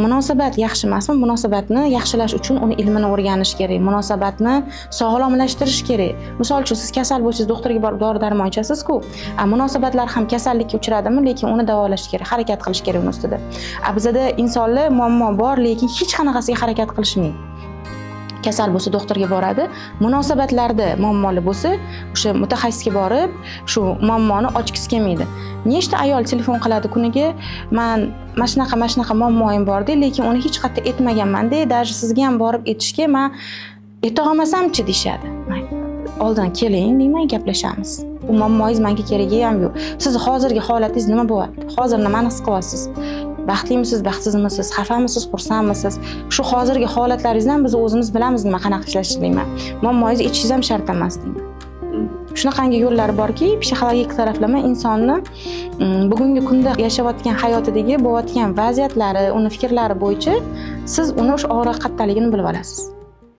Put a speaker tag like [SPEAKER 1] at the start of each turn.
[SPEAKER 1] Munosabat yaxshi emasmi, munosabatni yaxshilash uchun uni ilmini o'rganish kerak, munosabatni sog'lomlashtirish kerak. Misol uchun, siz kasal bo'lsangiz, doktorga borib dori darmon ichasiz-ku. A munosabatlar ham kasallikka uchradimi, lekin uni davolash kerak, harakat qilish kerak uni ustida. A bizada insonlar muammo bor, lekin hech qanaqasiga harakat qilishmaydi. Kasal bo'lsa, doktorga boradi, munosabatlarda muammoli bo'lsa, o'sha mutaxassisga borib, shu muammoni ochgisi kelmaydi. Nechta ayol telefon qiladi kuniga: "Man mana shunaqa, mana shunaqa muammoyim borda, lekin uni hech qayerda aytmaganmanda, даже sizga ham borib aytishga man ayta olmasamchi", deyishadi. Man: "Oldin keling", deyman, "gaplashamiz. U muammoyingiz menga keragi ham yo'q. Sizni hozirgi holatingiz nima bo'lyapti? Hozir nimani his qilyapsiz? Baxtlimisiz, baxtsizmisiz, xafamisiz, xursandmisiz? Shu hozirgi holatlaringizdan biz o'zimiz bilamiz nima, qanaqa ishlashni", deyman. "Muammoyingizni aytishingiz ham shart emas", deyman. Shunaqangi yo'llar borki, psixologik taraflama insonni bugungi kunda yashayotgan hayotidagi bo'layotgan vaziyatlari, uni fikrlari bo'yicha siz uni o'sha og'riq qayerdaligini bilib olasiz.